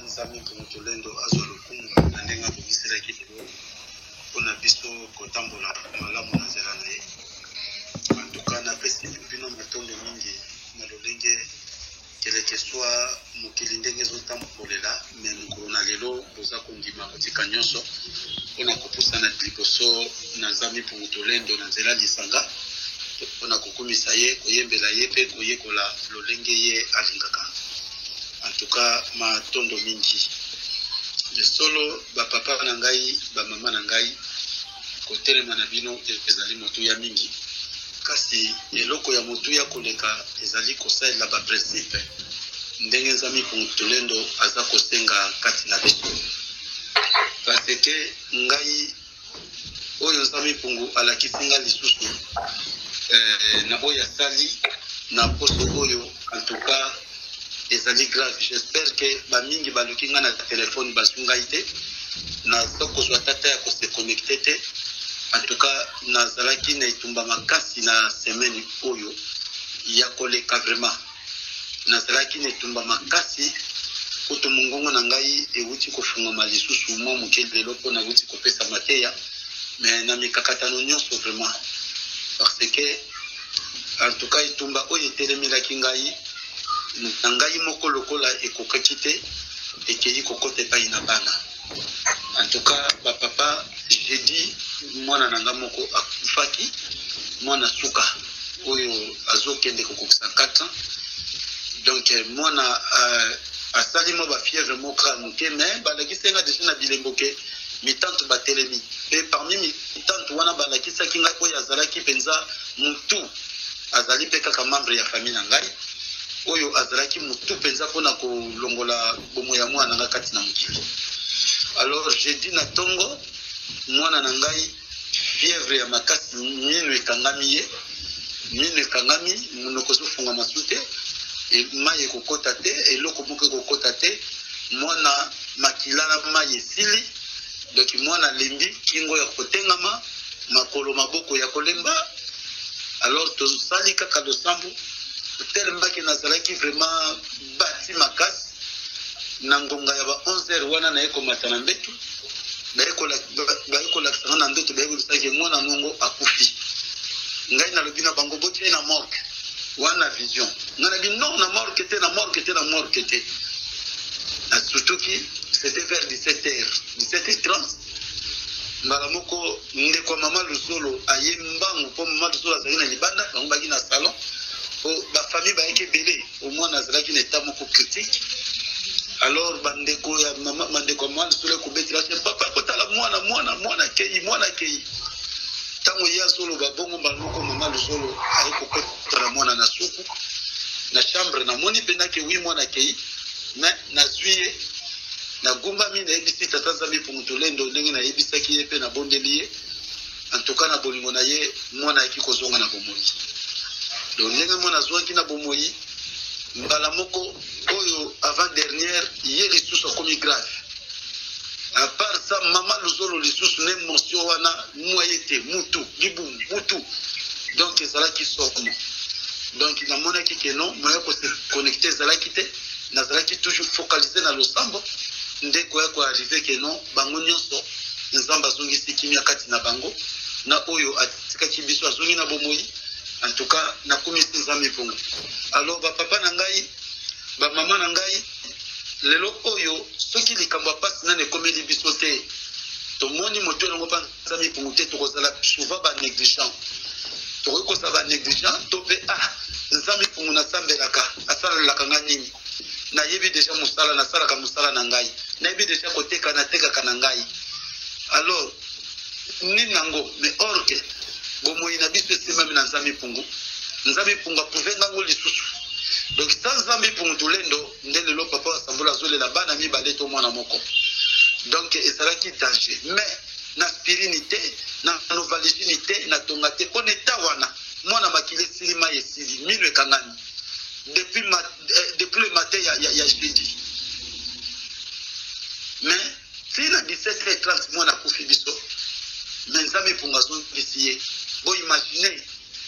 Nzambe Mpungu Tulendo azwa lokumu na ndenge abongiselaki lelo mpo na biso kotambola malamu na nzela na ye. En tout cas, napesi bino matondo mingi na lolenge quelque soit mokili ndenge ezotambolela, mais mokolo na lelo boza kondima kotika nyonso mpo na kopusana liboso na Nzambe Mpungu Tulendo na nzela lisanga mpo na kokumisa ye, koyembela ye mpe koyekola lolenge ye alingaka. En tout cas, matondo mingi. Solo ba papa na ngai, ba mama na ngai, kotelema na bino ezali motuya mingi. Kasi eloko ya motuya koleka ezali kosalela ba principe ndenge Nzambe Mpungu aza kosenga kati na biso. Parce que ngai oyo Nzambe Mpungu alakisi nga lisusu na oyo asali na poso oyo, en tout cas ezali grave. J'espère que bamingi baluki nga na telefone, bazwi ngai te, naza kozwa tata ya kose connecter te. En tout cas, nazalaki na etumba makasi na semaine oyo ya koleka. Vraiment nazalaki na etumba makasi, kutu mongongo na ngai ewuti kofungama lisusu mwa moke lelo mpo nawuti kopesa mateya, mais na mikakatano nyonso vraiment, parce que en tout cas etumba oyo etelemelaki ngai na ngai moko lokola ekokaki te, ekei kokota epai na bana. En tout cas bapapa, jeudi mwana na nga moko akufaki, mwana suka oyo azokende kokokisa 4 ans. Donc mwana asali mwa bafièvre moko ya moke, mais balakisi nga déjà na bilembo ke mitantu batelemi. Mpe parmi mitantu wana balakisaki ngai oyo azalaki mpenza mutu, azali mpe kaka membre ya famille na ngai, oyo azalaki mutu mpenza mpona kolongola bomoi ya mwana na ngai kati na mokili. Alors jeudi na ntongo, mwana na ngai fièvre ya makasi, mino ekangami ye, mino ekangami, monoko ezofungama su te, mai ekokɔta te, eloko moko ekokɔta te. Mwana makila na mai esili, donc mwana alembi, kingo ya kotengama, makolo, maboko ya kolemba. Alors tosali kaka losambo telembaki, nazalaki vraiment bati makasi. Na ngonga ya ba 11 heures wana, naye komata na mbetu, baye kolakisanga na ndoto, baye kolobisaki mwana nongo akufi. Ngai nalobi na bango: "Botie na morgue." Wana vision. Ngai nabi: "Non, na morgue te, na morgue te, na morgue te." Nasutuki, c'était vers 17 heures, 17 h 30. Mbala moko ndeko ya mama Lusolo aye mbangu, mpo mama Lusolo azalaki na libanda, bango baki na salon, po bafamille bayaki ebele. Omwana azalaki na état moko critique. Alors bandeko ya mama, bandeko ya mama Lusolo ekobetela se: "Papa, kotala mwana, mwana, mwana akei, mwana akei." Ntango ye azoloba bongo, mbala moko mama Lusolo aye kokotala mwana na suku na chambre. Namoni mpendake wi mwana akei, mais nazwi ye, nagumbami, nayebisi tata Nzambe Mpungu Tolendo ndenge nayebisaki ye mpe nabondeli ye. En tout cas, na bolingo na ye, mwana ayaki kozonga na bomoi. Donc ndenge mwana azwaki na bomoi, mbala moko oyo avant dernière ye lisusu akomi grave. À part ça, mama Luzolo lisusu na émotion wana, mwa ye te, mutu libumu, mutu, donc ezalaki somo. Donc namonaki ke non, moya kose connecter ezalaki te, nazalaki toujours focalisé na losambo. Nde koya koarriver ke non, bango nyonso Nzambe azongisi kimia kati na bango, na oyo atikaki biso azongi na bomoi. En tout cas, nakumisi Nzambe mpongo. Alors bapapa na ngai, bamama na ngai, lelo oyo soki likambo ya mpasi nani ekomeli biso te, tomoni moto elongo mpa Nzambe mpongo te, tokozala souvent banégligent, tokoki kozala banégligent to mpe: "Ah, Nzambe mpongo nasambelaka asalelaka nga nini? Nayebi déjà mosala, nasalaka mosala na ngai, nayebi déjà koteka, natekaka na ngai, alors nini yango?" Mais or que bomoi na biso esimbami na Nzambe mpungu. Nzambe mpungu aprouver ngango lisusu. Donc sans Nzambe mpungu Tolendo nde lelo papa Asambola azolela bana mibale to mwana moko. Donc ezalaki danger, mais na aspirine te, na novalgine te, na tonga te, mpo na eta wana mwana makili esili, mai esili, mino ekangani depuis le matin ya jeudi. Mais ti na 17h30 mwana akufi biso, mais Nzambe epunga azongisi ye. Boimagine,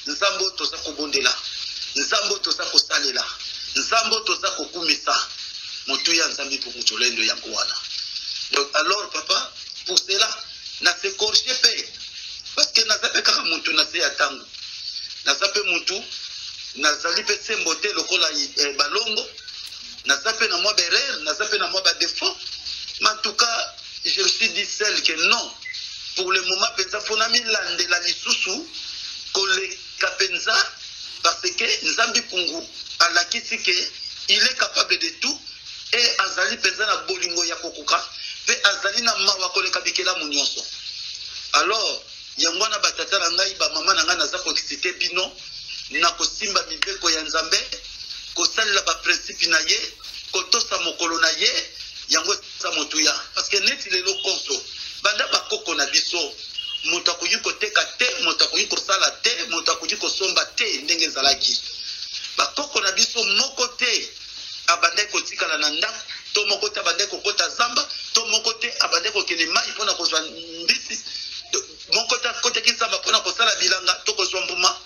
Nzambe oyo toza kobondela, Nzambe oyo toza kosalela, Nzambe oyo toza kokumisa, motuya Nzambe mpungu Tolendo yango. ntango. Naza mpe mutu, nazali mpe sembo te lokola balongo, naza mpe na mwa baerreur, naza mpe na mwa badéfaut. Mais en tout cas, je me suis dit seul que non, pour le moment mpenza faut namilandela lisusu koleka mpenza, parce que Nzambi Pungu alakisi ke il est capable de tout et azali mpenza na bolingo ya kokoka mpe azali na mawa koleka bikelamu nyonso. Alors yango wana, batata na ngai, bamama na ngai, naza koexciter bino na kosimba mibeko ya Nzambe, kosalela baprincipe na ye, kotosa mokolo na ye. Yango eza motuya, parce que neti lelo konso banda bakoko na biso, moto akoki koteka te, moto akoki kosala te, moto akoki kosomba te. Ndenge ezalaki bakoko na biso, moko te abandaki kotikala na ndako, to moko te abandaki kokɔta zamba, to moko te abandaki kokende mai mpona kozwa mbisi, moko te akotaki zamba mpona kosala bilanga to kozwa mbuma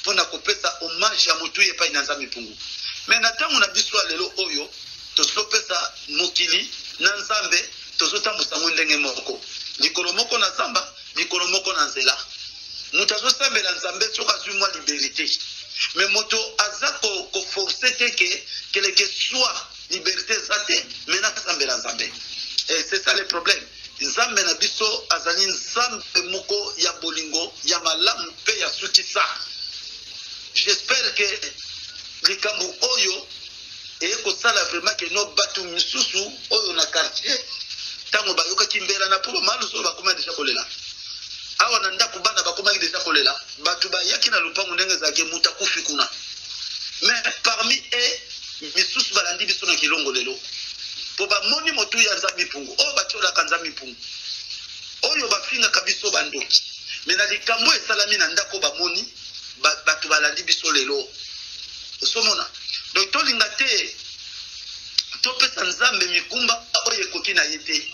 mpona kopesa hommage ya motu epai na Nzambe Mpungu. Mais na ntango na biso ya lelo oyo, tozopesa mokili na Nzambe, tozotambusa yango ndenge moko, likolo moko na zamba, likolo moko na nzela. Moto azosambela Nzambe soki azwi mwa liberté, mais moto aza koforcer te ke quelque soit liberté eza te, mais nasambela Nzambe. Et c'est ça le problème. Nzambe na biso azali Nzambe moko ya bolingo, ya malamu mpe ya sukisa. J'espère que likambo oyo eye kosala vraiment ke no bato misusu oyo na quartier, ntango bayokaki mbela na mpo bamalusu oyo bakomaki déjà kolela awa na ndako, bana bakomaki déjà kolela, bato bayaki na lopango ndenge ezalaki, moto akufi kuna. Mais parmi e misusu balandi biso na kilongo lelo mpo bamoni motu ya Nzambe Mpungu oyo batiolaka Nzambe Mpungu, oyo bafingaka biso bandoki. Mais na likambo esalami na ndako, bamoni bato balandi biso lelo. Osomona, donc tolinga te topesa Nzambe mikumba oyo ekoki na ye te.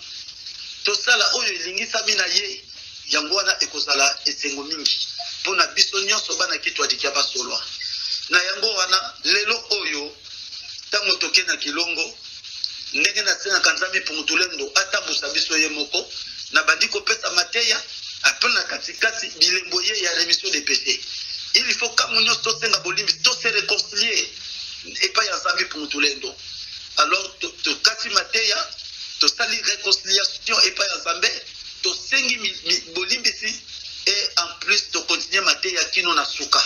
Tosala oyo elingisami na ye. Yango wana ekozala esengo mingi mpo na biso nyonso bana Kitwadikia basolwa. Na yango wana, lelo oyo ntango toke na kilongo, ndenge nasengaka Nzambe Mpungu Tulendo atambusa biso ye moko, nabandi kopesa mateya. Après, na katikati, bilembo ye ya rémission de péché. Il faut kambo nyonso tosenga bolimbisi, tose réconcilier epai ya Nzambe Mpungu Tulendo. Alors tokati mateya, tosali réconciliation epai ya Nzambe, tosengi bolimbisi et en plus tocontinuer mateya kino na suka.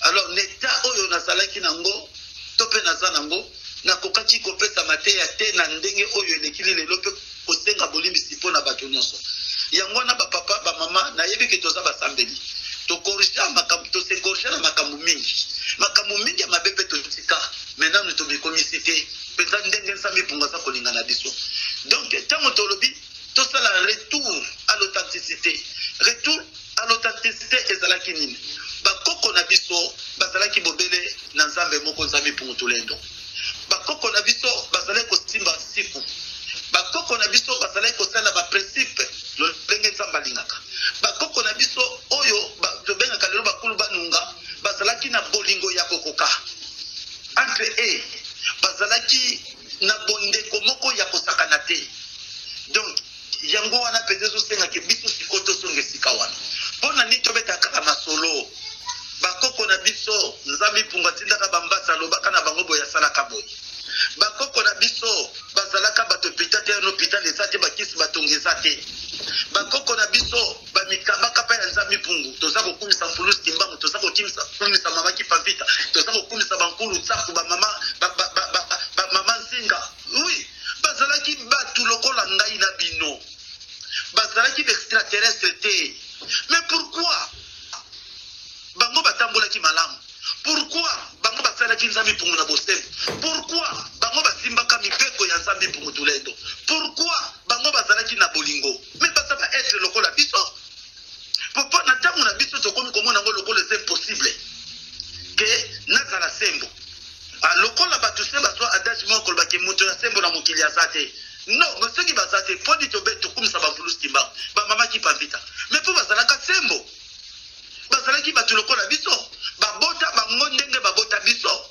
Alors neta oyo nazalaki nango to mpe naza nango, nakokaki kopesa mateya te na ndenge oyo elekili lelo mpe kosenga bolimbisi mpo na bato nyonso. Yango wana, bapapa, bamama, nayebi ke toza basambeli, tocorriger makambo, tose corriger na makambo mingi, makambo mingi ya mabe mpe totika. Mais nanu tomikomisi te mpenza ndenge Nzambe Mpungu aza kolinga na biso. Donc ntango tolobi tosala retour à l'authenticité, retour à l'authenticité ezalaki nini? Bakoko na biso bazalaki bobele na Nzambe moko, Nzambe Mpungu Tulendo. Bakoko na biso bazalaki kosimba siku, bakoko na biso bazalaki kosala baprincipe lolenge Nzambe alingaka. Bakoko na biso oyo tobengaka lelo bakulu banunga bazalaki na bolingo ya kokoka entre e, bazalaki na bondeko moko ya kosakana te. Donc yango wana mpenza ezosengaki biso sikoyo tosonga esika wana. Mpo na nini tobeta kaka masolo? Bakoko na biso, Nzambe Mpungu atindaka bambasa, alobaka na bango boye, asalaka boye. Bakoko na biso bazalaka bato hôpital te, hôpital eza te, bakisi batonga eza te. Bakoko na biso bamikabaka mpe ya Nzambe Mpungu. Toza kokumisa Mfulusi Kimbangu, toza kokumisa mama Kipavita, toza kokumisa bankulu Tsaku, bamama bamama Nzinga. Oui, bazalaki bato lokola ngai na bino, bazalaki baextraterrestre te. Mais pourquoi bango batambolaki malamu? Pourquoi bango basalaki Nzambe Mpungu na bosembo? Pourquoi bango basimbaka mibeko ya Nzambe Mpungu Tulendo? Pourquoi bango bazalaki na bolingo? Mais baza baêtre lokola biso. Pourquoi na ntango na biso tokomi komona yango lokola eza impossible ke nazala sembo? Ah, lokola bato se bazwa adage moko kolobaki moto ya sembo na mokili aza te. Non, mais soki baza te, mpo nini tobe tokumisa bamvulusi Kimbangu, bamama Kipavita? Mais mpo bazalaka sembo, bazalaki bato lokola biso, babota bango ndenge babota biso,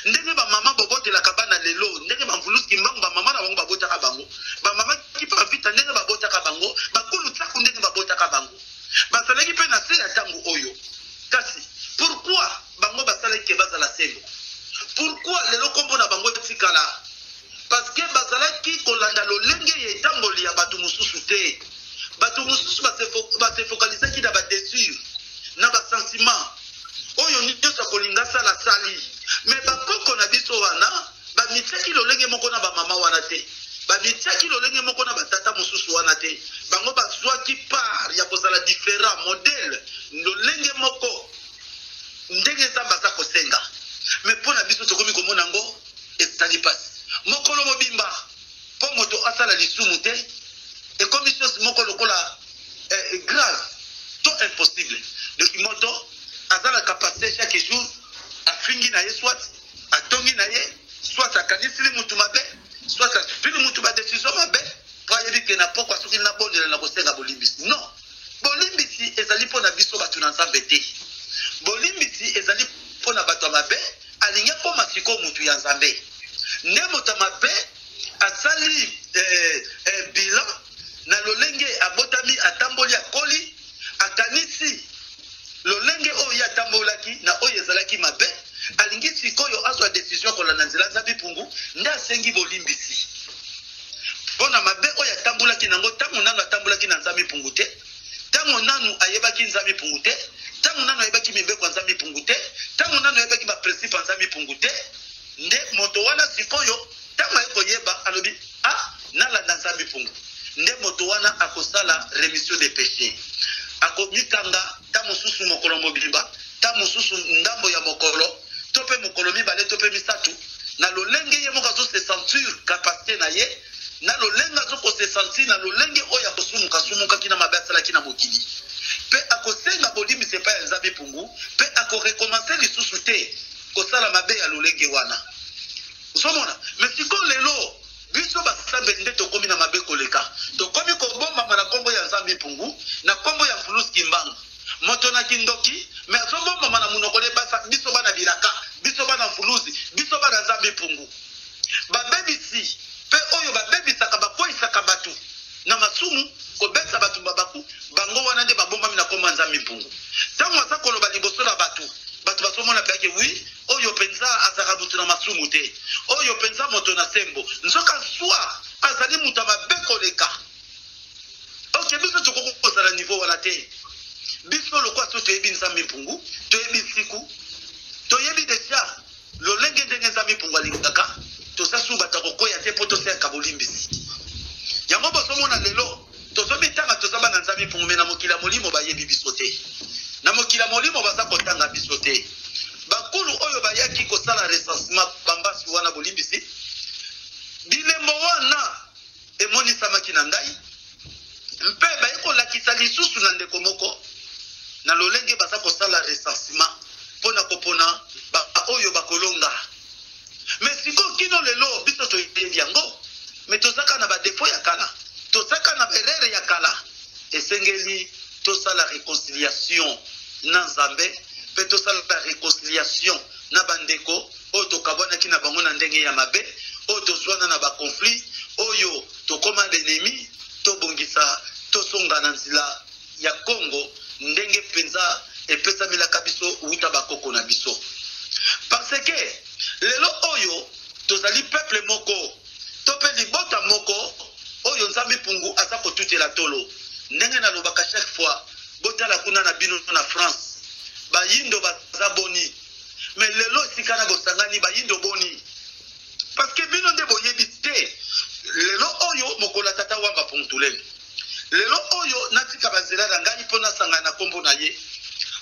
ndenge bamama bobotelaka bana lelo, ndenge bamvulusi Kimbangu bamama na bango babotaka bango, bamama Kipavita ndenge babotaka bango, bakulu Tsaku ndenge babotaka bango, bazalaki mpe na se ya ntango oyo. Bazalaki kolanda lolenge ya etamboli ya bato mosusu te. Bato mosusu ba se focalisaki na ba desirs, na ba sentiments. Oyo nionso akolinga asala asali. Mais ba koko na biso wana bamitiaki lolenge moko na ba mama wana te. Bamitiaki lolenge moko na ba tata mosusu wana te. Bango bazuaki part ya kozala different, modèle, lolenge moko ndenge Nzambe aza kosenga. Mais mpo na biso tokomi komona yango ezali pasi. Mokolo mobimba mpo moto asala lisumu te ekomi chose moko lokola eh, grave to impossible. Donc moto aza na capacité chaque jour afingi na ye soit atongi na ye soit akanisili mutu mabe soit azwili mutu ba decision mabe mpo ayebi ke na pokwa soki nabondela na kosenga bolimbisi. Non, bolimbisi ezali mpo na biso bato na Nzambe te. Bolimbisi ezali mpo na bato ya mabe. Alingi akoma sikoyo mutu ya Nzambe. Nde moto ya mabe asali eh, eh, bilan na lolenge abotami, atamboli, akoli, akanisi lolenge oyo ye atambolaki na oyo ezalaki mabe, alingi sikoyo azwa decision ya kolanda nzela Nzambi Pungu, nde asengi bolimbisi mpo na mabe oyo atambolaki nango ntango nanu atambolaki na Nzambi Pungu te. Tango nanu ayebaki Nzambi Pungu te, tango nanu ayebaki mibeko ya Nzambi Pungu te, tango nanu ayebaki ba principes ya Nzambi Pungu te, nde moto wana sikoyo tango aye koyeba alobi ah nalanda Nzambi Pungu. Nde moto wana akosala remission des peches. Akomikanga ta mosusu mokolo mobimba, ta mosusu ndambo ya mokolo, to pe mokolo mibale to pe misatu, na lolenge ye moko azo se sentir capacite na ye, na lolenge azo ko se sentir na lolenge oyo akosumuka asumukaki na mabe asalaki na mokili pe akosenga bolimbisi epai ya Nzambe Pungu pe ako recommencer lisusu te kosala mabe ya lolenge wana. Ozomona? Mais sikoyo lelo biso basambeli nde tokomi na mabe koleka. Tokomi kobombama na kombo ya Nzambe Pungu, na kombo ya Mfulus Kimbangu. Moto na kindoki mais azobombama na munoko ne basa biso bana bilaka, biso bana Mfuluzi, biso bana Nzambe Pungu. Babebisi mpe oyo babebisaka, bakweisaka bato na masumu, kobetisa bato mabaku, bango wana nde babombami na kombo ya Nzambe Mpungu. Tango aza koloba liboso na bato, bato bazomona mpenza ke oui, oyo mpenza azalaka moto na masumu te, oyo mpenza moto na sembo. Nzoka swa azali moto ya mabe koleka. Ok, biso tokoki kozala niveau wana te. Biso lokola so toyebi Nzambe Mpungu, toyebi nsiku, toyebi deja Lolenge ndenge Nzambe Mpungu alingaka, toza sous bato ya kokweya te mpo tosenga bolimbisi. Yango bozomona lelo tozomitanga toza bana Nzambe Mpungu mais na mokili ya molimo bayebi biso te. Na mokili ya molimo baza kotanga biso te. Bakulu oyo bayaki kosala recensement bambasi wana bolimbisi, bilembo wana emonisamaki na ngai mpe baye kolakisa lisusu na ndeko moko na lolenge baza kosala recensement mpo na kopona ba oyo bakolonga. Mais sikoyo kino lelo biso toyebi yango mais toza kaka na ba defauts ya kala, toza kaka na ba erreurs ya kala. Esengeli tosala reconciliation na Nzambe mpe tosala reconciliation na ba ndeko oyo tokabwanaki na bango na ndenge ya mabe, oyo tozwana na ba conflits, oyo tokoma b'ennemis, tobongisa, tozonga na nzela ya Congo ndenge penza epesamelaka biso wuta ba koko na biso. Parce que lelo oyo tozali peuple moko to pe libota moko oyo Nzambe Pungu aza kotutela tolo. Ndenge nalobaka chaque fois, botala kuna na bino na France, bayindo baza boni? Mais lelo esika na bosangani bayindo boni? Parce que bino nde boyebi te lelo oyo mokolo ya tata Wamba Pungtulele. Lelo oyo natika ba nzela na ngai mpo nasangana na kombo na ye.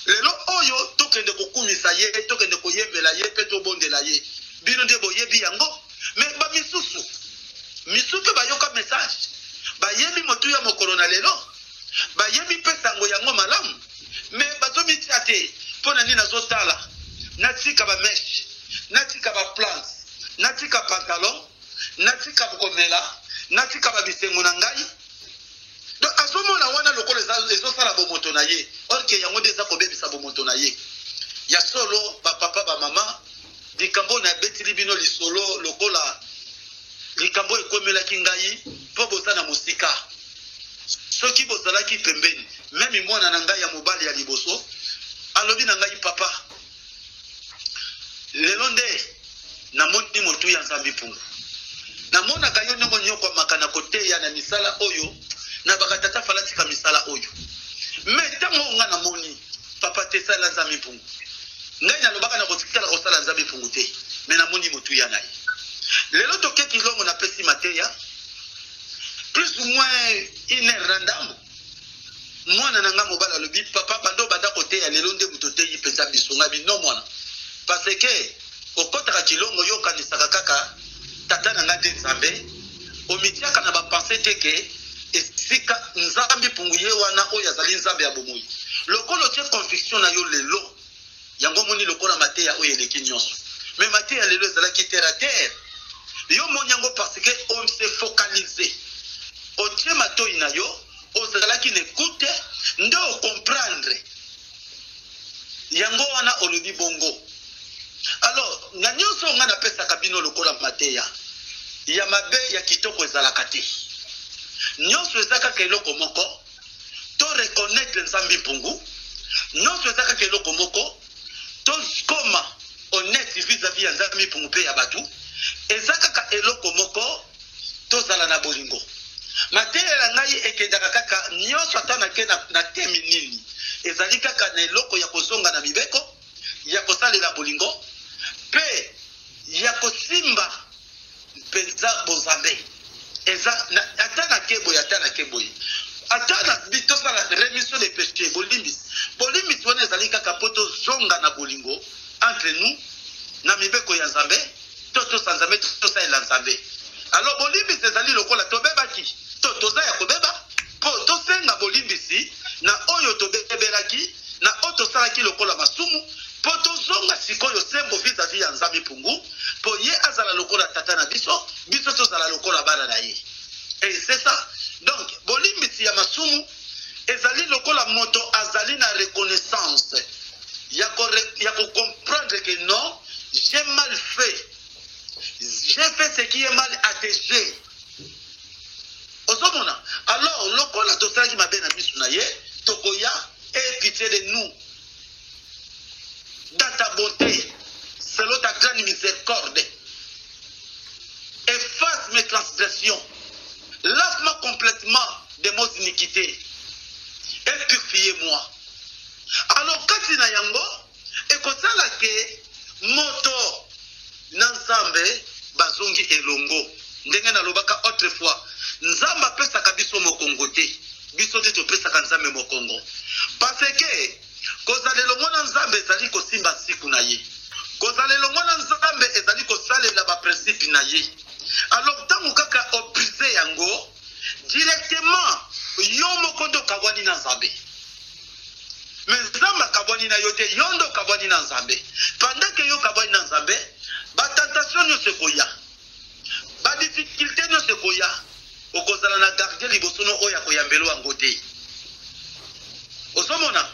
Lelo oyo tokende kokumisa ye, tokende koyembela ye mpe tobondela ye. Bino nde boyebi yango. Mais ba misusu, misu mpe bayoka message, bayebi motuya mokolo na lelo, bayebi mpe sango yango malamu. Mais bazo mitia te pona nini nazo tala natika ba meche natika ba plante natika pantalon natika komela natika ba bisengo na ngai donc azomona wana lokola ezosala bomoto na ye or ke yango nde eza kobebisa bomoto na ye ya solo ba papa ba mama likambo nabetili bino lisolo lokola likambo ekomelaki ngai mpo boza na mosika Soki bozalaki pembeni, meme mwana na ngai ya mobali ya liboso alobi na ngai, Papa, lelo nde namoni motuya Nzambe Mpungu. Namonaka yo niongo Nanyokwamaka na koteya na misala oyo, nabaka tata fala tika misala oyo. Mais ntango oyo ngai namoni papa te salela Nzambe mpungu, ngai nalobaka na kotikala kosala Nzambe mpungu te, mais namoni motuya na ye. Lelo toke Kilongo, napesi mateya plus ou moins une heure na ndambo. Mwana na ngai mobali alobi: "Papa, banda obanda koteya lelo nde moto oteyi mpenza biso." Ngai bino mwana, parce que okɔtaka Kilongo, yo okanisaka kaka tata na ngai nde Nzambe, omitiaka na bapensées te ke esika Nzambe mpungu ye wana oyo azali Nzambe ya bomoi. Lokola otie conviction na yo lelo, yango omoni lokola mateya oyo eleki nyonso. Mais mateya lelo ezalaki terre à terre. Yo moni yango parce que on se focalise, otie matoi na yo, ozalaki na écoute nde ocomprendre yango wana olobi bongo. Alors na nyonso oyo ngai napesaka bino lokola mateya ya mabe, ya kitoko ezalaka te. Nyonso eza kaka eloko moko: to reconnaître Nzambe mpungu. Nyonso eza kaka eloko moko: tokoma honnête vis-à-vis ya Nzambe mpungu mpe ya bato. Eza kaka eloko moko: tozala na bolingo. Mateya na ngai ekendaka kaka nyonso, ata nake na temi nini, ezali kaka na eloko ya kozonga na mibeko, ya kosalela bolingo mpe ya kosimba mpenza bozambe. Eza ata nake boye, ata nake boye, ata na tosala rémission de péché, bolimbisi. Bolimbisi wana ezali kaka mpo tozonga na bolingo entre nous, na mibeko ya Nzambe, to tosa Nzambe, tosalela Nzambe. Alors bolimbisi ezali lokola tobebaki to toza ya kobeba, mpo tosenga bolimbisi na oyo tobebelaki, na oyo tosalaki lokola masumu, mpo tozonga sikoyo sembo vis-à-vis ya Nzambe mpungu, mpo ye azala lokola tata na biso, biso tozala lokola bana na ye. Et c'est ça. Donc bolimbisi ya masumu ezali lokola moto azali na reconnaissance ya kocomprendre que non, j'ai mal fait, j'ai fait ce qui est mal à tes yeux. Ozomona? Alors lokola tosalaki mabe na miso na ye, tokoya: "Aie pitié de nous dans ta bonté, selon ta grande miséricorde, efface mes transgressions, lave-moi complètement de mes iniquités et purifiez-moi." Alors kati na yango ekosala ke moto na Nzambe bazongi elongo. Ndenge nalobaka autrefois, Nzambe apesaka biso mokongo te, biso te topesaka Nzambe mokongo, parce que kozala elongo na Nzambe ezali kosimba siku na ye, kozala elongo na Nzambe ezali kosalela baprincipe na ye. Alors ntango kaka obrise yango directement, yo moko nde okabwani na Nzambe. Mais Nzambe akabwani na yo te, yo nde okabwani na Nzambe. Pendant que yo okabwani na Nzambe, batentation nyonso ekoya, badifficulté nyonso ekoya, okozala na gardien liboso no oyo akoyambela yango te. Ozomona?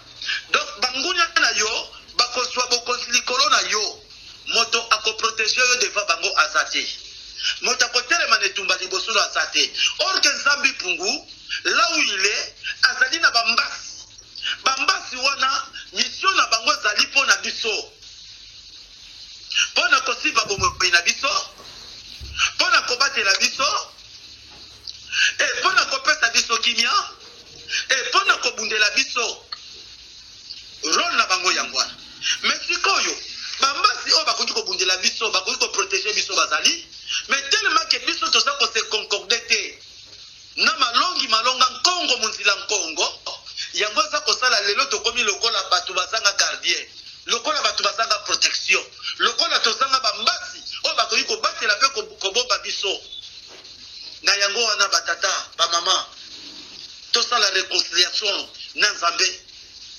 Donc bangunia na yo bakozwa bokonzi likolo na yo. Moto akoprotéger yo devant bango aza te, moto akotelema na etumba liboso no aza te. Or que Nzambe mpungu, là où il est, azali na bambasi. Bambasi wana, mission na bango ezali mpo na biso, mpo na kosimba bomoi na biso, mpo na kobatela biso, e mpo na kopesa biso kimia, e mpo na kobundela biso. Rôle na bango yango wana. Mais sikoyo bambasi oyo bakoki kobundela biso, bakoki koprotéger biso bazali, mais tellement que biso toza kose concorder te na malongi malonga nkongo monzila nkongo, yango eza kosala lelo tokomi lokola bato bazanga gardien, lokola bato bazanga protection, lokola tozanga bambasi oyo bakoki kobatela mpe kobomba biso. Na yango wana, batata, bamama, tosala réconciliation na Nzambe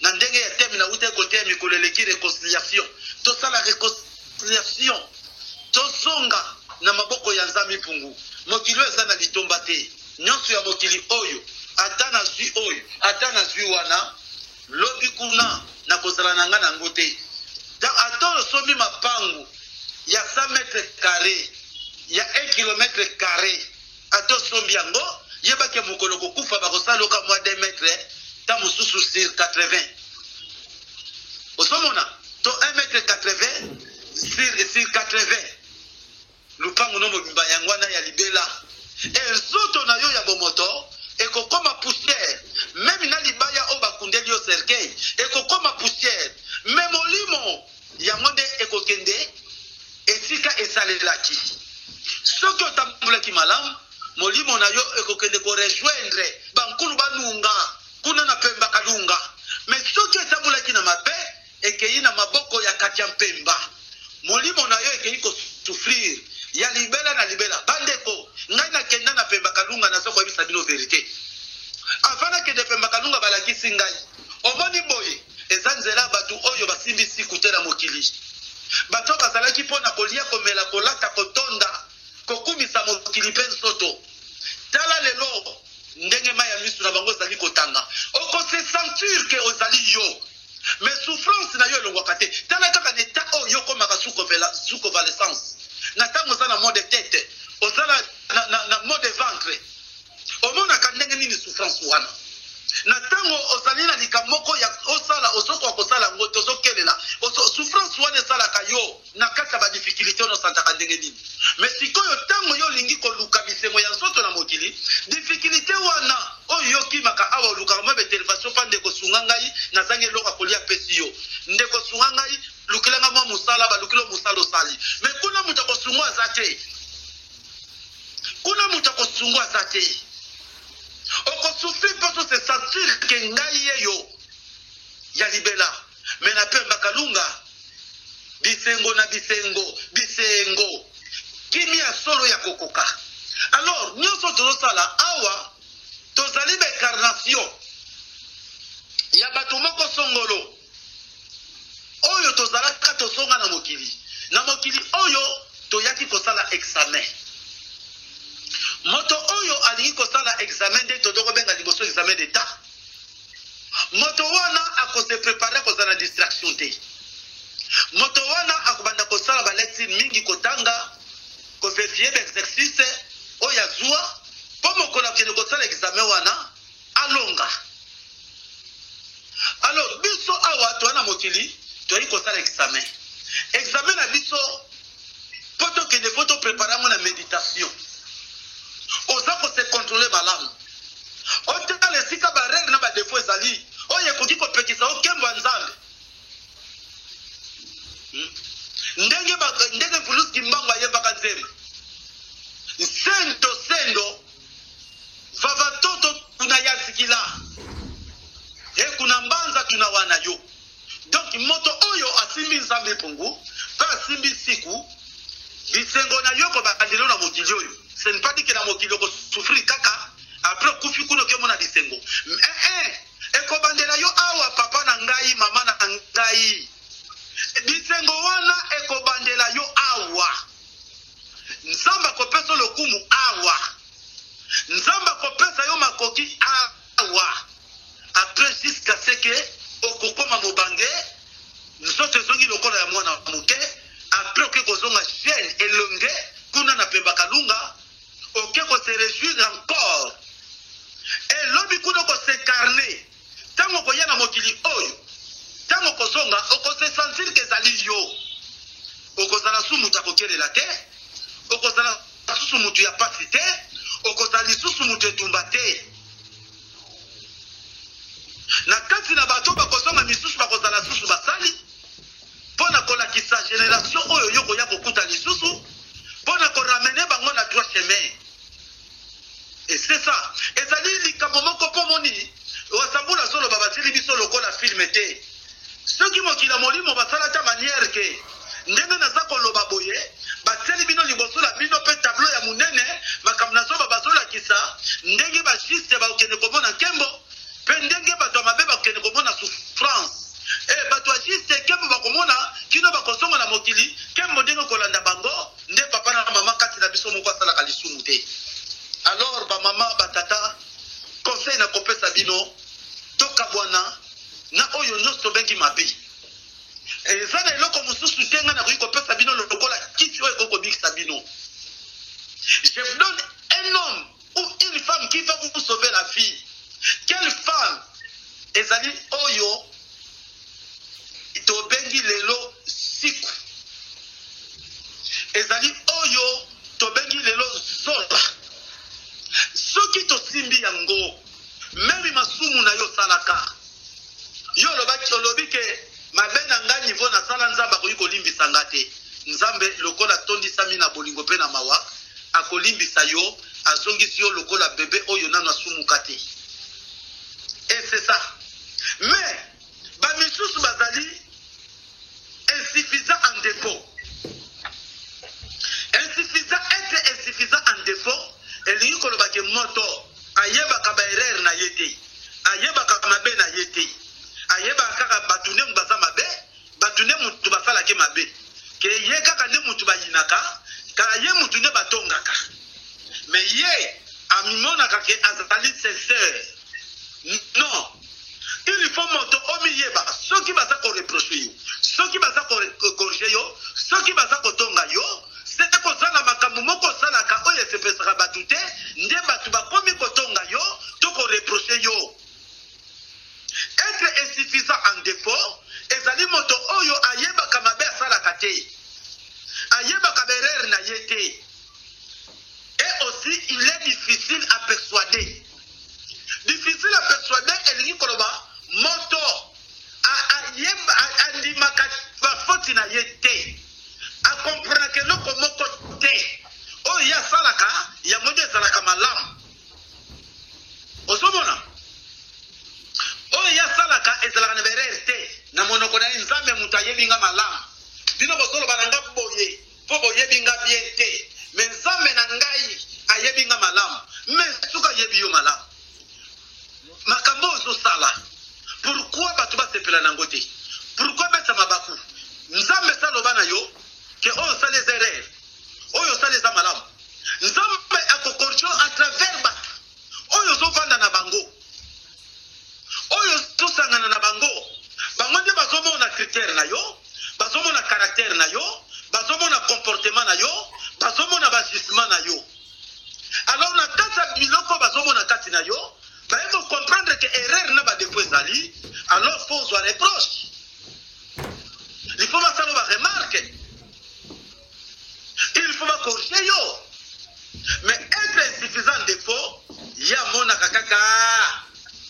na ndenge ya teme nauti koteya mikolo eleki, réconciliation. Tosala réconciliation, tozonga na maboko ya Nzambe mpungu. Mokili oyo eza na litomba te. Nyonso ya mokili oyo, ata nazwi oyo, ata nazwi wana, lobi kuna nakozala na nga nango te. Ata osombi mapangu ya 100 mètre carré, ya 1 kilomètre carré, ata osombi yango, yebaki mokolo kokufa bakosala oka mwa 2 mètre ta mosusu sur 80. Ozomona? To 1 mètre 80 sur 80. Lupango no mobimba yango wana ya libela. E Molimo na yo ekokende ko rejoindre ba nkulu banunga kuna na Pemba Kalunga. Mais soki etambolaki na mabe, ekeyi na maboko ya Katia Mpemba. Molimo na yo ekeyi ko souffrir ya libela na libela. Ba ndeko, ngai na kenda na Pemba Kalunga, naza koyebisa bino verite. Avant na kende Pemba Kalunga balakisi ngai, omoni boye, eza nzela ya batu oyo basimbi siku te na mokili. Bato oyo bazalaki mpo na kolia, komela, kolata, kotonda, kokumisa mokili mpe nzoto. Tala lelo ndenge mayi ya misu na bango ezali kotanga. Oko se sentir que ozali yo, mais souffrance na yo elongwaka te. Tala kaka na etat oyo yo okomaka sous convalescence, na tango oza na maux de tete, oza na, na, na maux de ventre. Omonaka ndenge nini souffrance wana? Na tango ozali na likambo moko ya osala, ozokoka kosala yango te, ozokelela, ozo, souffrance wana esalaka yo na kati ya ba difficultes wana osantaka ndenge nini? Mais sikoyo tango yo olingi koluka bisengo ya nzoto na mokili, difficulite wana oyo yo okimaka awa olukaka mwa ba intervention pa ndeko sunga ngai nazangi eloko ya kolia apesi yo, ndeko sunga ngai lukela ngai mwa mosala, balukeli yo mosala osali, mais kuna moto akosunga yo aza te. Kuna moto akosunga aza te. Oko souffrir po ozo se sentir que ngai yeyo ya libela. Mais na Pemba Kalunga bisengo na bisengo, bisengo. Kimia solo ya kokoka. Alors nionso tozosala awa tozali ba incarnation ya bato moko songolo oyo tozalaka tozonga na mokili. Na mokili oyo toyaki kosala examen. Moto oyo alingi kosala examen nde tozo kobenga liboso examen d'etat. Moto wana ako se preparer akozala na distraction te. Moto wana akobanda kosala ba lecture mingi, kotanga, ko verifier ba exercices oyo azua mpo mokolo akende kosala examen wana alonga. Alors biso awa toza na mokili toyaki kosala examen. Examen na biso mpo tokende fo to prepare yango na meditation. Oza ko se controler malamu. Otala esika ba règle na ba defaut ezali oyo ekoki kopekisa yo nkembo ya Nzambe. Hmm? Ndenge ba, ndenge Fulus Kimbangu ayembaka nzembo. Sendo sendo Vava toto tuna yazikila e kuna mbanza tuna wana yo. Donc moto oyo asimbi Nzambe mpungu pe asimbi siku bisengo na yo ekobandela yo na mokili oyo. Ce n'est pas dit que na mokili oko souffrir kaka après okufi kuna oke mona bisengo. Eh eh ekobandela yo awa papa na ngai mama na ngai. Bisengo wana ekobandela yo awa. Nzambe akopesa yo lokumu awa. Nzambe akopesa yo makoki awa. Après jusqu'à ce que okokoma mobange, nzoto ezongi lokola ya mwana moke, après oke kozonga jeune elonge kuna na Pemba Kalunga, oke ko se rejouir encore. Et lobi kuna oko s'incarner. Tango okoya na mokili oyo, tango okozonga, oko se sentir que ezali yo. Okozala su moto ya kokelela te, okozala susu moto ya pasi te, okozala lisusu moto etumba te. Na kati na bato bakozonga, misusu bakozala susu basali mpo na kolakisa generation oyo yo okoya kokuta lisusu, mpo na ko ramener bango na droit chemin. Et c'est ça. Ezali likambo moko mpo moni Wasambula azoloba batieli biso lokola film te. Soki mokili ya molimo basala ata manière ke ndenge naza koloba boye batieli bino liboso na bino mpe tableau ya monene makambo nazoba bazolakisa ndenge ba juste bakokende komona nkembo mpe ndenge bato ya mabe bakokende komona souffrance. E bato ya juste nkembo bakomona kino bakozonga na mokili nkembo ndenge kolanda bango nde papa na mama kati na biso moko asalaka lisumu te. Alors ba mama ba tata conseil na kopesa bino tokabwana na oyo nyonso tobengi mabe. Eza na eloko mosusu te ngai nakoki kopesa bino lokola kisi oyo ekoki kobikisa bino. Je vous donne un homme ou une femme qui va vous sauver la vie. Quelle femme? Ezali oyo tobengi lelo siku. Ezali oyo tobengi lelo zola. Soki tosimbi yango, meme masumu na yo osalaka, yo olobaki, olobi ke mabe na ngai niveau nasala Nzambe akoki kolimbisa nga te. Nzambe lokola atondisami na bolingo pe na mawa, akolimbisa yo. Azongisi yo lokola bebe oyo nanu asumuka te. Et c'est ça. Mais ba misusu bazali insuffisant en defaut. Insuffisant, être insuffisant en defaut elingi koloba ke moto ayebaka ba erreur na ye te, ayebaka mabe na ye te, ayebaka kaka batu nde baza mabe, batu nde mutu basalaki mabe, ke ye kaka nde mutu bayinaka, kaka ye mutu nde batongaka. Mais ye amimonaka ke azali sincère. Non. Il faut moto omiyeba soki baza ko reprocher yo, soki baza ko corriger yo, soki baza kotonga yo, se kozala makambo moko osalaka oyo esepesaka bato te, nde bato bakomi kotonga yo to ko reprocher yo. Être insuffisant en defaut ezali moto oyo ayebaka mabe asalaka te, ayebaka ba erreur na ye te. Et aussi il est difficile à persuader. Difficile à persuader elingi koloba moto andimaka bafoti na ye te, akomprenaka eloko moko te, oyo ye asalaka yango nde ezalaka malamu. Ozomona oyo ye asalaka ezalaka na berere te na monoko na ye. Nzambe moto ayebi nga malamu, bino bozoloba na nga boye po boyebi nga bien te, mais Nzambe na ngai ayebi nga malamu. Mais soki ayebi yo malamu, makambo oyo ozosala, pourquoi bato basepela nango te? Pourquoi beta mabaku? Nzambe esi aloba na yo ke oyo osali eza erreur, oyo osali eza malamu. Nzambe akokorige yo à travers bato oyo ozovanda na bango, oyo ozosangana na bango. Bango nde bazomona critère na yo, bazomona caractère na yo, bazomona comportement na yo, bazomona ba agissement na yo. Alors na kati ya biloko bazomona kati na yo, baye ko comprendre que erreur na ba défaut ezali, alors faut ozwa reproche, il faut basala ba remarque, il faut ba corriger yo. Mais être insuffisant défaut, ye amonaka kaka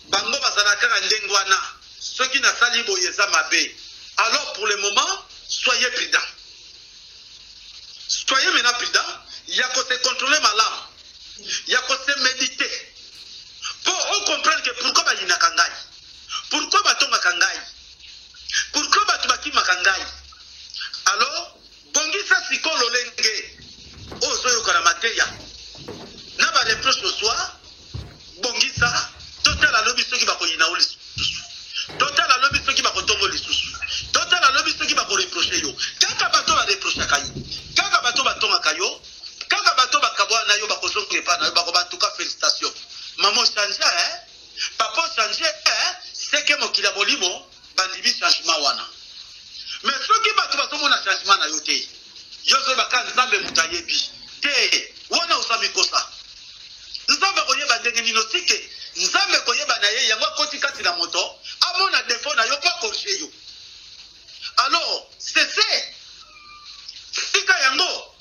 bango bazalaka kaka ndenge wana, soki nasali boye eza mabe. Alors pour le moment, soyez prudent, soyez maintenant prudent ya ko se contrôler malamu, ya ko se méditer po o comprendre que pourquoi bayinaka ngai, pourquoi batongaka ngai, pourquoi bato bakimaka ngai. Alors bongisa sikoyo lolenge oyo ozoyoka na mateya na ba reproche ozwa, bongisa, totala lobi soki bakoyina yo lisusu, totala lobi soki bakotongo lisusu, totala lobi soki bakoreproche yo. Kaka bato bareprochaka yo, kaka bato batongaka yo, kaka bato bakabwana na yo bakozonga epai na yo, bakoba en tout cas félicitation mama ochange, hein? Papa ochange, hein? Seke mokili ya molimo bandimi changement wana. Mais soki bato bazomona changement na yo te, yo ozoloba kaka Nzambe moto ayebi te, wana oza mikosa. Nzambe akoyeba ndenge nini? Otike Nzambe koyeba na ye yango akoti kati na moto, amona défaut na yo mpo akorige yo. Alors cesse, tika yango.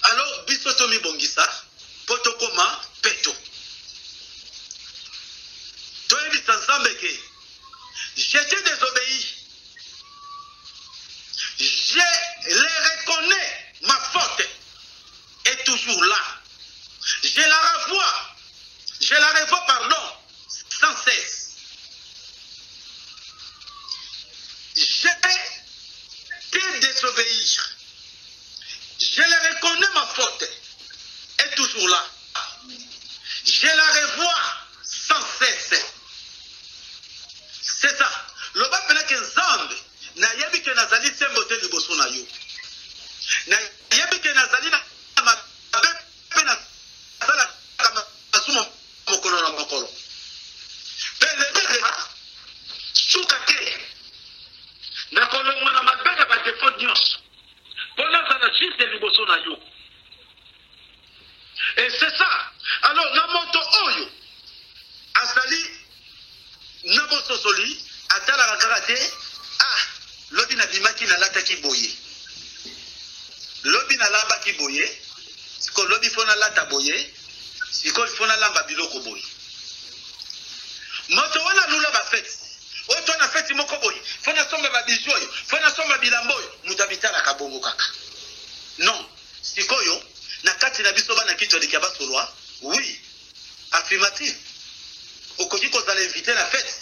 Alors biso tomibongisa mpo tokóma peto, toyebisa Nzambe ke je t'ai désobéi, je le reconnais, ma faute est toujours là, je la revois, je la revois, pardon, sans cesse. Je t'ai désobéi, je le reconnais, ma faute est toujours là, je la revois sans cesse. C'est ça. Loba mpena ke Nzambe, nayebi ke nazali sembo te liboso na yo, nayebi ke nazali na mabe mpe nasalaka masumu mokolo na mokolo, mpe lelo suka te nakolongwa na mabe na badefo nyonso mpo nazala juste liboso na yo. Et c'est ça. Alors na moto oyo azali na bososoli, atalaka kaka te: ah, lobi nabimaki, nalataki boye, lobi nalambaki boye, sikoyo lobi fo nalata boye, sikoyo fo nalamba biloko boye. Moto wana alula bafeti oyo to na feti moko boye, fo nasomba babijoux oyo, fo nasomba bilamba oyo. Moto abitalaka bongo kaka non. Sikoyo Na kati na biso bana Kitwadi ya Basolwa, oui, affirmatif. Okoki kozala invité na fête.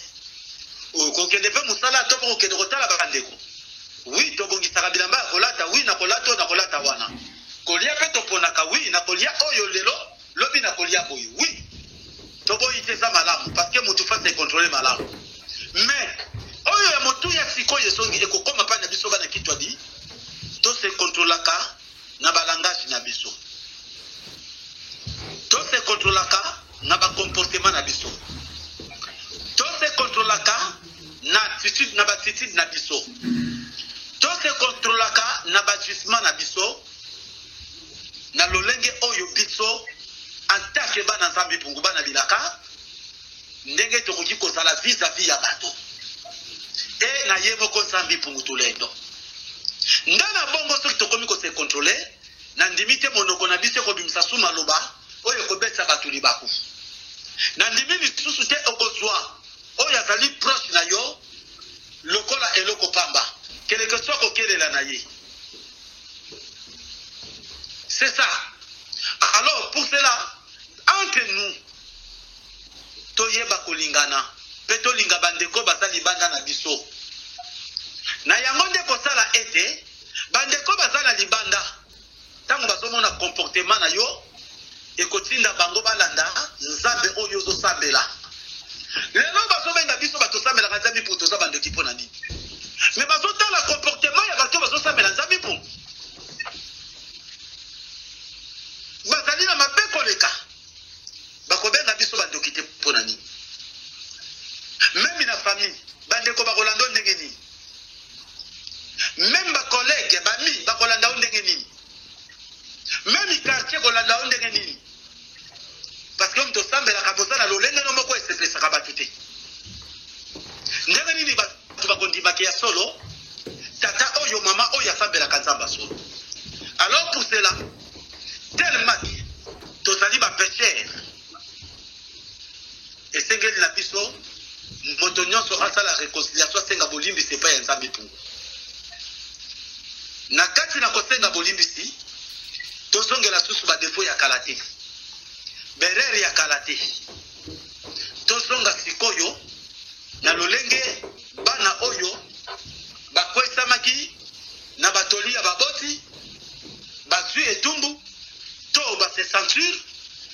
Okokende mpe mosala to mpo kokende kotala bandeko. Oui, tobongisaka bilamba ya kolata, oui, na kolata oyo na kolata wana. Kolia mpe toponaka, oui, na kolia oyo lelo, lobi na kolia boye, oui. Toboyi te, eza malamu parce que motu face econtrôle malamu. Mais oyo ya motuya sikoyo esongi ekokoma mpa na biso bana Kitwadi, tose contrôlaka na balangage na biso, tose contrôlaka na bacomportement na biso, tose contrôlaka na attitude, na baattitude na biso, tose contrôlaka na baagissement na biso, na lolenge oyo biso en tant que bana Nzambe mpungu, bana bilaka, ndenge tokoki kozala vis-à-vis ya bato e na ye moko Nzambe mpungu tulendo. Nga na bongo, soki tokomi kose contrôler, nandimi te monoko na biso ekobimisa su maloba oyo ekobetisa bato libaku. Nandimi lisusu te okozwa oyo azali proche na yo lokola eloko pamba, quelque soit kokelela na ye. C'est ça. Alors pour cela, entre nous, toyeba kolingana mpe tolinga bandeko baza libanda na biso. Na yango nde kosala ete bandeko baza na libanda, ntango bazomona comportement na yo, ekotinda bango balanda Nzambe oyo ozosambela. Lelo bazobenga biso bato osambelaka Nzambe mpo toza bandoki. Mpo na nini? Me bazotala comportement ya bato bazosambela Nzambe mpo bazali na mabe koleka. Bakobenga biso bandoki te. Mpo na nini? Même na famille, bandeko bakolanda o ndenge nini? Même bacollègue, bami bakolanda o ndenge nini? Même quartier kolanda o ndenge nini? Parce que moto osambelaka boza na lolenge no moko esepesaka bato te. Ndenge nini bato bakondimaka ya solo tata oyo, mama oyo asambelaka Nzambe ya solo? Alors pour cela, tellement tozali bapécheurs, esengeli na biso moto nyonso asala réconciliation, asenga bolimbisi epai ya Nzambe mpungu. Na kati na kosenga bolimbisi, tozongela susu badéfauts ya kala te, baerreurs ya kala te. Tozonga sikoyo na lolenge bana oyo bakwesamaki na batoli ya baboti, bazwi etumbu to base censure,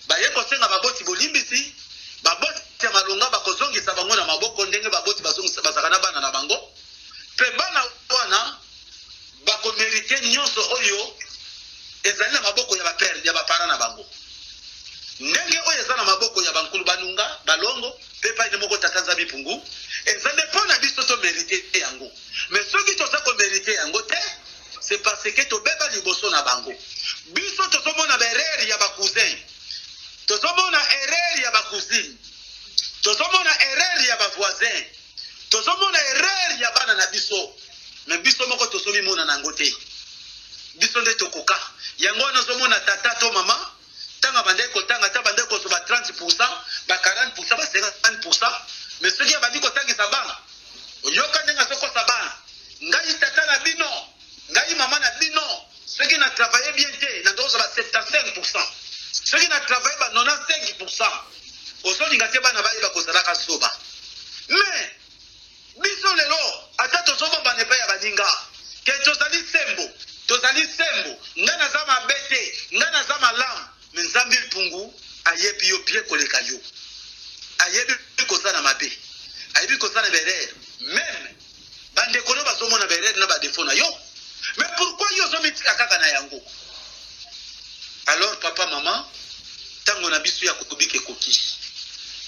baye kosenga baboti bolimbisi. Baboti ya malonga bakozongisa bango na maboko ndenge baboti bazalaka na bana na bango, mpe bana wana bakomériter nyonso oyo ezali na maboko ya bapère, ya baparents na bango, ndenge oyo eza na maboko ya bankulu banunga balongo mpe pai moko tata Nzambe mpungu. Eza nde mpo na biso tomériter yango. Mais soki toza komériter yango te, c'est parce que tobeba liboso na bango. Biso tozomona baerreurs ya bacousins, tozomona erreur ya bacousine, tozomona erreur ya bavoisin, tozomona erreur ya bana na biso, mais biso moko tozomimona na yango te. Biso nde tokoka yango wana. Ozomona tata to mama, ntango abandaki kotanga, ata bandaki kozwa ba 30%, ba 40%, ba 50%, mais soki abandi kotangisa bana, oyoka ndenge azokosa bana: "Ngai tata na bino, ngai mama na bino, soki na travaille bien te, nakozwa ba 75%, soki na travaille ba 95%." Ozolinga te bana bayeba kozalaka zoba. Mais biso lelo, ata tozobombana epai ya baninga ke tozali sembo, tozali sembo, ngai naza mabe te, ngai naza malamu, mais Nzambe mpungu ayebi yo bien koleka yo. Ayebi kosala mabe, ayebi kosala baerreurs. Même bandeko no bazomona baerreurs na badéfauts na yo, mais pourquoi yo ozomitika kaka na yango? Alors papa, mama, ntango na biso ya kobika ekoki.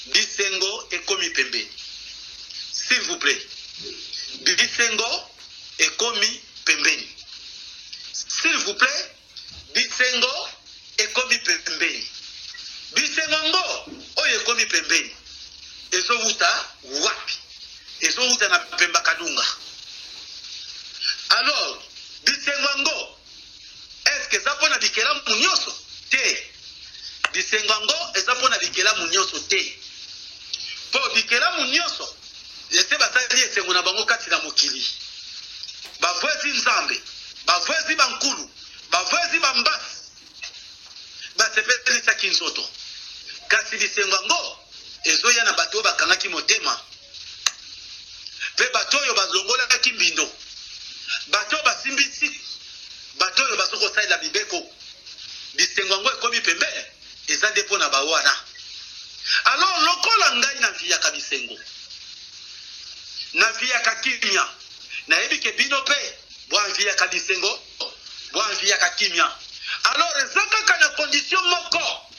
Bisengo ekomi pembeni. S'il vous plaît, bisengo ekomi pembeni. S'il vous plaît, bisengo ekomi pembeni. Bisengo ngo oyo ekomi pembeni ezowuta wapi? Ezowuta na Pemba Kalunga. Alors bisengo yango, est-ce eza mpona bikelamu nyonso te? Bisengo yango eza mpona bikelamu nyonso te, mpo bikelamu nyonso ese basali esengo na bango kati na mokili. Bavwezi Nzambe, bavwezi bankulu, bavwezi bambasi. Basepelisaki nzoto. Kasi bisengo yango ezoya na bato oyo bakangaki motema mpe bato oyo balongolaki mbindo, bato oyo basimbisi, bato oyo bazo kosalela mibeko. Bisengo yango ekomi pembeni, eza nde mpo na bawana. Alors lokola ngai naviyaka bisengo, naviyaka kimia, nayebi ke bino mpe boanviyaka bisengo, boanviyaka kimia. Alors eza kaka na condition moko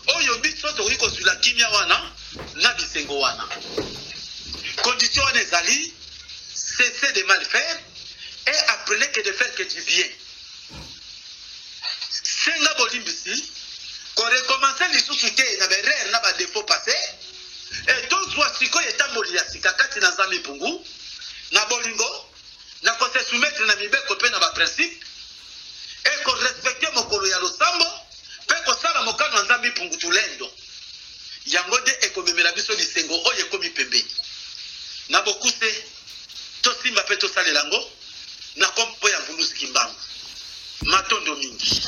oyo biso tokoki kozwila kimia wana na bisengo wana. Condition wana ezali cesser de mal faire et apprenez que de faire que du bien. Senga bolimbisi, korecommencer lisusu te na baerreur na badéfaut passé, e tozwa sikoyo etamboli ya sika kati na Nzambe mpungu na bolingo, na kose soumettre na mibeko mpe na baprincipe, e korespecter mokolo ya losambo mpe kosala mokano ya Nzambe mpungu tulendo. Yango nde ekomemela biso bisengo oyo ekomi pembeni. Na bokuse, tosimba mpe tosalela yango na kombo ya Mvuluzi Kimbangu. Matondo mingi.